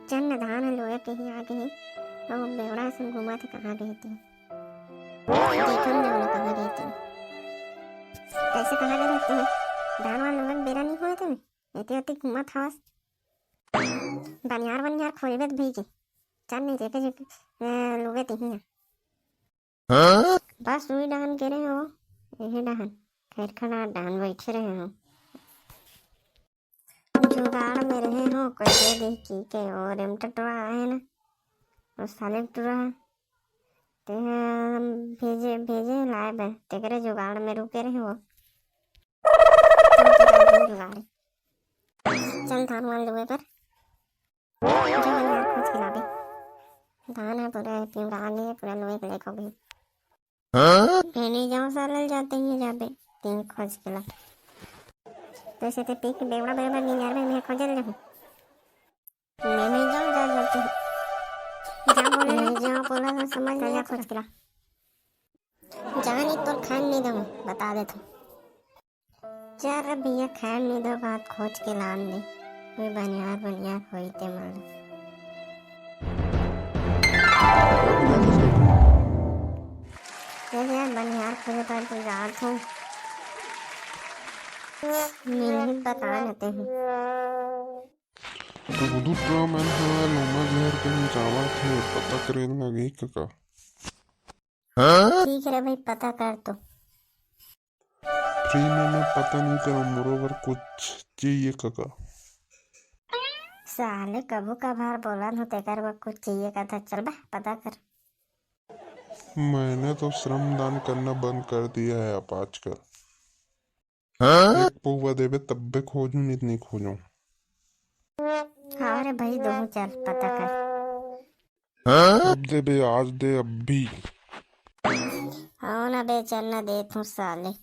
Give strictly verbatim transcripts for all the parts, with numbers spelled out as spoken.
चल न, धान ह लुए के ही आ गे हे, अउ बेवड़ा असन घूमत हे, कहाँ गे हे ते? देखन दे ओला, कहाँ गे हे ते? कइसे कहाँ गे रहिते हे? धान वान लुए के बेरा नइ होय ते, एती ओती घूमत हवस। बनिहार वनिहार खोजबे त भइगे। चल नहीं, जेके जेके, अ, लुबे तिही ह। बस उही डहन गे रहे हो, यही डहन, खैर खड़ा डहन बैठे रहे हो। जुगाड़ में रहे हो, कोई दे दे की के, और एम टटवा आए ना, और साले टुरा है। ते हम भेजे, भेजे लाए बे, तेकरे जुगाड़ में रुके रहे हो। तुम तो जुगाड़ है। चल धान वान लुए बर। जा बनिहार खोज के लाबे। धान ह पूरा पिंवरा गे, पूरा लुए के लायक हो गे। मैं नहीं जाऊँ साला, जाते ही जाबे, तीन खोज के ला। तो ऐसे ते पी के बेवड़ा बराबर नहीं जा रहा, मैं खोज ले हूँ। मैं नहीं जाऊँ, जा जाते ही। जा बोले नहीं जाऊँ, बोला तो समझ नहीं खोज के ला। जा नहीं, तोर खान नहीं दूँ, बता देता हूँ। चल रे भैया, खैर नहीं दो बात, खोज के लान दे, कोई बनिहार बनिहार होई ते मन। ये यार, बनिहार खोजे पर तो जात हूँ, मिलही बता लेते हैं। कुकुदू टुरा मन ह लोमा घर के जावत हे, पता करे लगही कका। ठीक है रे भाई, पता कर तो। फ्री में मैं पता नहीं करूँ, मोरो बर कुछ चाहिए कका। साले कभू कभार बोलन हो, तेकर बर कुछ चाहिए कथा। चल बा, पता कर। मैंने तो श्रमदान करना बंद कर दिया है अब आजकल। एक पौवा देबे तब्बे खोजूं, नहीं तो नहीं खोजूं। हाँ रे भाई, दोहू चल, पता कर। अब दे बे, आज दे, अब भी। हाँ ना बे, चल ना, दे तू साले।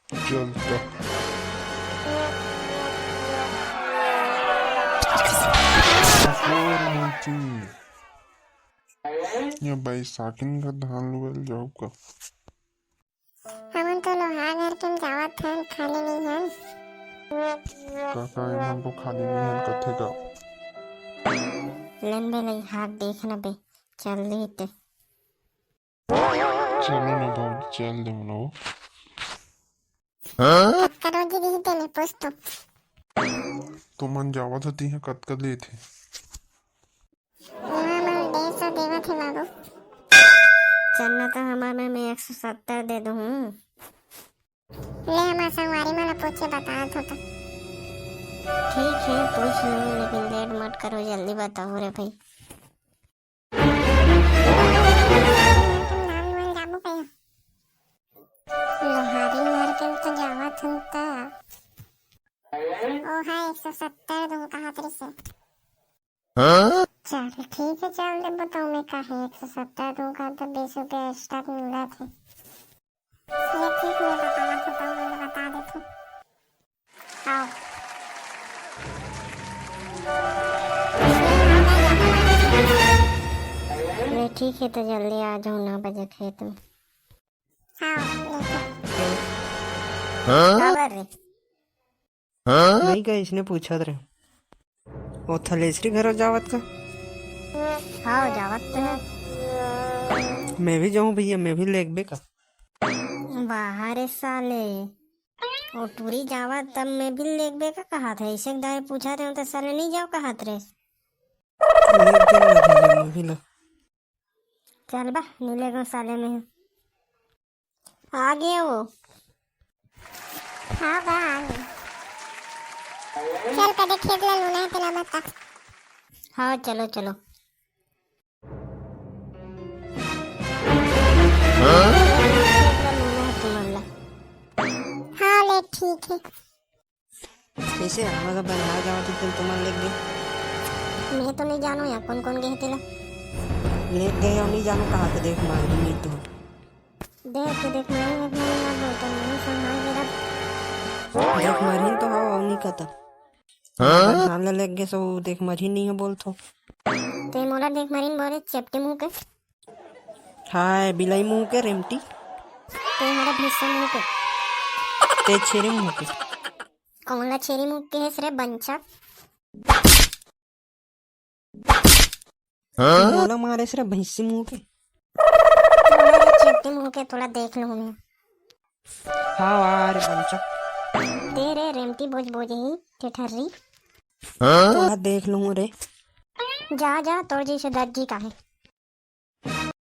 चल तो। ये बैसाखिन का धान लुअल जाऊ का? हमन तो लोहार घर के जावत हन, खाली नहीं हन। काका, एमन तो खाली नहीं हन कथे का? लेन बे लई हाथ देख न बे, चल दे ते। चलो ना बाबू, चल दे मनो। कतका रोजी दिही तेने पूछ तो। तुमन जावत हती है, कतका लेत हे? उहाँ मन डेढ़ सौ देवत हे बाबू। चलना तो हमार में, मैं एक सौ सत्तर दे दूँ। ले हमार संगवारी मन ला पूछे, बतात हो तो। ठीक है, पूछ लूँ, लेकिन लेट मत करो, जल्दी बताओ रे भाई। तुम नाम मन जाबो कहियो? लोहारी घर के तो जावत हन त। ओ है, एक सौ सत्तर दूँ कहत रहिसे। चल ठीक है, चल देबो तो मैं काहे एक सौ सत्तर दूँ का, तो बीस रुपया एक्स्ट्रा मिलत हे। ये ठीक, मैं बता देता हूँ, मैं बता देता हूँ। आओ। ले ठीक है, तो जल्दी आ जाओ नौ बजे खेत में। हाँ, लेके। काबर रे? नहीं कहे, इसने पूछत रहे। ओ थलेसरी घरो जावत का? हाँ, जावत तो है। मैं भी जाऊँ भैया, मैं भी लेगबे का? वाह रे साले, ओ टूरी जावत तब मैं भी लेगबे का कहत है। इसे दाई पूछत रहे तो साले नहीं जाओ कहत रहे। लेग चल ना भैया, मैं भी ला। चल बा, नहीं लेगो साले में। आ गया वो। हाँ बा, आ गया। चल, कदे खेत ला लूना है, तेला बता। हाँ, चलो, चलो। खेत ला लूना है तुमन ला। हाँ, ले, ठीक है। कइसे? हमर बनिहार जावत हे, तेला तुमन लेग गे। मैं तो नहीं जानों यार, कौन कौन गे हे तेला। लेग गे अउ नहीं जानों कहाँ के, देख मार नहीं तो। देख के देख मार, एक मार मार दो, तो नहीं संभाल के रख। देख मारही तो हव, अउ नहीं कहता। हाँ? बनिहार ला लेग गे, सो देख मारही नहीं है बोल तो। ते मोला देख मारही बोले, चेपटे मुंह के। हाय, बिलाई मुंह के रेमटी। ते हमारा भैंसा मुंह के। ते छेरी मुंह के। कौन ला छेरी मुंह के है रे बंचा? हाँ? मोला मारे रे भैंसी मुंह के। तोला रे चेपटी मुंह के, तोला देख लूं मैं। हाँ, वाह रे बंचक। तेरे रेमटी बोज बोज ही, ठेठर्री। हाँ? तोला देख लूं रे। जा, जा, तोर जैसे दर्जी काहे।